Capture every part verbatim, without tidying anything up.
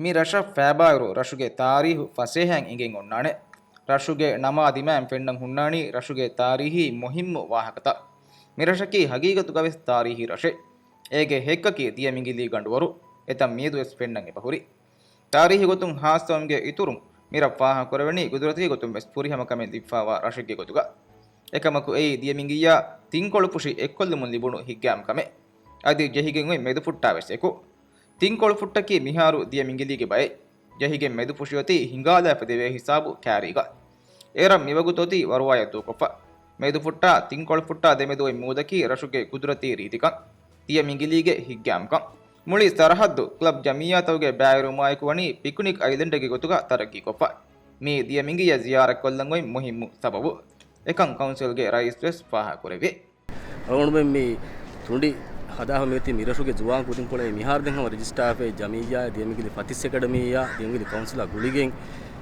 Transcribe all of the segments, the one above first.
މި ރަށަށް ފައިބާއިރު ރަށުގެ ތާރީހު ފަސޭހައިން އެނގެން އޮންނާނެ. ރަށުގެ ނަމާ ދިމާއިން ފެންނަން ހުންނާނީ ރަށުގެ ތާރީހީ މުހިއްމު ވާހަކަތައް. މި ރަށަކީ ހަގީގަތުގަވެސް ތާރީހީ ރަށެއް. އޭގެ ހެއްކަކީ ދިޔަ މިނގިލީ ގަނޑުވަރު. އެތަން މިއަދުވެސް ފެންނަން އެބަހުރި. ތާރީހީ ގޮތުން ހާއްސަވުމުގެ އިތުރުން މި ރަށް ފާހަގަކުރެވެނީ ގުދުރަތީ ގޮތުން ވެސް ފުރިހަމަ ކަމެއް ލިބިފައިވާ ރަށެއްގެ ގޮތުގަ. އެކަމަކު އެއީ ދިޔަ މިނގިއްޔާ ތިންކޮޅު ފުށި އެއްކޮށްލުމުން ލިބުނު ހިތްގައިމު ކަމެއް. އަދި ޖެހިގެން އޮތް މެދުފުއްޓާ ވެސް އެކު. ތިންކޮޅު ފުއްޓަކީ މިހާރު ދިޔަ މިނގިލީގެ ބައެއް. ޖެހިގެން މެދުފުށި އޮތީ ހިނގާލާފަ ދެވޭ ހިސާބު ކާރީގަ. އެރަށް މިވަގުތު އޮތީ ވަރުވާޔަށް ދޫކޮށްފަ. މެދުފުއްޓާ ތިންކޮޅު ފުއްޓާ ދެމެދު އޮތް މޫދަކީ ރަށުގެ ގުދުރަތީ ރީތިކަން، ދިޔަ މިނގިލީގެ ހިތްގައިމުކަން. މުޅި ސަރަހައްދު ކްލަބް ޖަމިއްޔާތަކުގެ ބައިވެރިވުމާއެކު ވަނީ ޕިކުނިކް އައިލެންޑެއްގެ ގޮތުގަ ތަރައްގީކޮށްފަ. މީ ދިޔަ މިނގިއްޔަށް ޒިޔާރަތްކޮށްލަން އޮތް މުހިއްމު ސަބަބު. އެކަން ކައުންސިލްގެ ރައީސް ވެސް ފާހަގަކުރެއްވި. އަޅުގަނޑުމެން މި ތުނޑި ހަދާފަ މިއޮތީ މިރަށުގެ ޒުވާން ކުދިންކޮޅެއް. މިހާރު ދެން ހަމަ ރެޖިސްޓާވެ ޖަމިއްޔާ ދިޔަ މިނގިލި ފަތިސް އެކަޑަމީއާ ދިޔަ މިނގިލި ކައުންސިލާ ގުޅިގެން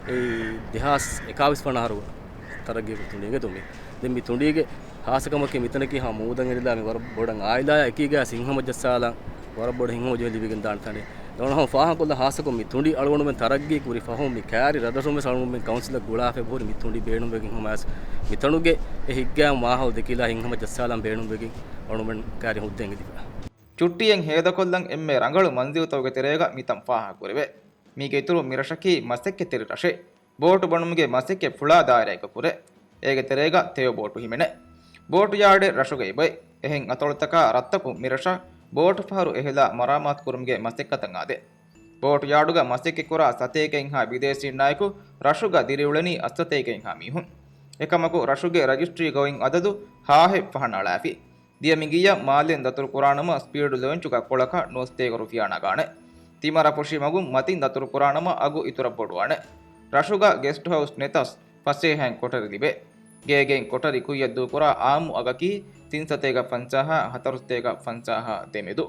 އެއީ ދެހާސް އެކާވީސް ވަނަ އަހަރު ތަރައްގީ ތުނޑި އެނގޭ ދުމި. ދެން މި ތުނޑީގެ ހާއްސަކަމަކީ މިތަނަކީ ހަމަ މޫދަށް އެރިލާ މި ވަރަށް ބޮޑަށް އާއިލާއާ އެކީގަ ހިތްހަމަޖައްސާލަން ވަރަށް ބޮޑަށް ހިތްހަމަޖެހި ލިބިގެން ދާނެ ތަނެއް. ދެން ހަމަ ފާހަގަކޮށްލަން ހާއްސަކޮށް މި ތުނޑި އަޅުގަނޑުމެން ތަރައްގީ ކުރި ފަހުން މި ކައިރި ރަށްރަށުން ވެސް އަޅުގަނޑުމެން ކައުންސިލަށް ގުޅާފަ އެބަހުރި މި ތުނޑި ބޭނުންވެގެން ހަމަޔަސް މިތަނުގެ އެ ހިތްގައިމު މާހައުލު ދެކިލާ ހިތްހަމަޖައްސާލަން ބޭނުންވެގެން އަޅުގަނޑުމެން ކައިރި ހުއްދައިން އެދިފަ. ޗުއްޓީއެއް ހޭދަކޮށްލަން އެންމެ ރަނގަޅު މަންޒިލުތަކުގެ ތެރޭގަ މިތަން ފާހަގަކުރެވޭ. މީގެ އިތުރުން މިރަށަކީ މަސައްކަތްތެރި ރަށެއް. ބޯޓު ބަނުމުގެ މަސައްކަތް ފުޅާ ދާއިރާއެއްގަ ކުރޭ. އޭގެ ތެރޭގަ ތެޔޮ ބޯޓު ހިމެނޭ. ބޯޓު ޔާޑެއް ރަށުގައި އެބައޮތް. އެހެން އަތޮޅުތަކާ ރަށްތަކުން މިރަށަށް ބޯޓު ފަހަރު އެހިލާ މަރާމާތުކުރުމުގެ މަސައްކަތަށް އާދޭ. ބޯޓު ޔާޑުގަ މަސައްކަތްކުރާ ސަތޭކައެއްހާ ބިދޭސީންނާއެކު ރަށުގަ ދިރިއުޅެނީ އަށްސަތޭކައެއްހާ މީހުން. އެކަމަކު ރަށުގެ ރަޖިސްޓްރީ ގޮވިން އަދަދު ހާހެއް ފަހަނައަޅާފި. ދިޔަ މިނގިއްޔަށް މާލެން ދަތުރުކުރާނަމަ ސްޕީޑު ލޯންޗުގަ ކޮޅަކަށް ނުވަސަތޭކަ ރުފިޔާ ނަގާނެ. ތިމަރަފުށި މަގުން މަތިން ދަތުރުކުރާނަމަ އަގު އިތުރަށް ބޮޑުވާނެ. ރަށުގަ ގެސްޓް ހައުސް ނެތަސް ފަސޭހައިން ކޮޓަރި ލިބޭ. ގޭގެއިން ކޮޓަރި ކުއްޔަށް ދޫކުރާ އާއްމު އަގަކީ ތިން ސަތޭކަ ފަންސާހާ ހަތަރު ސަތޭކަ ފަންސާހާ ދެމެދު.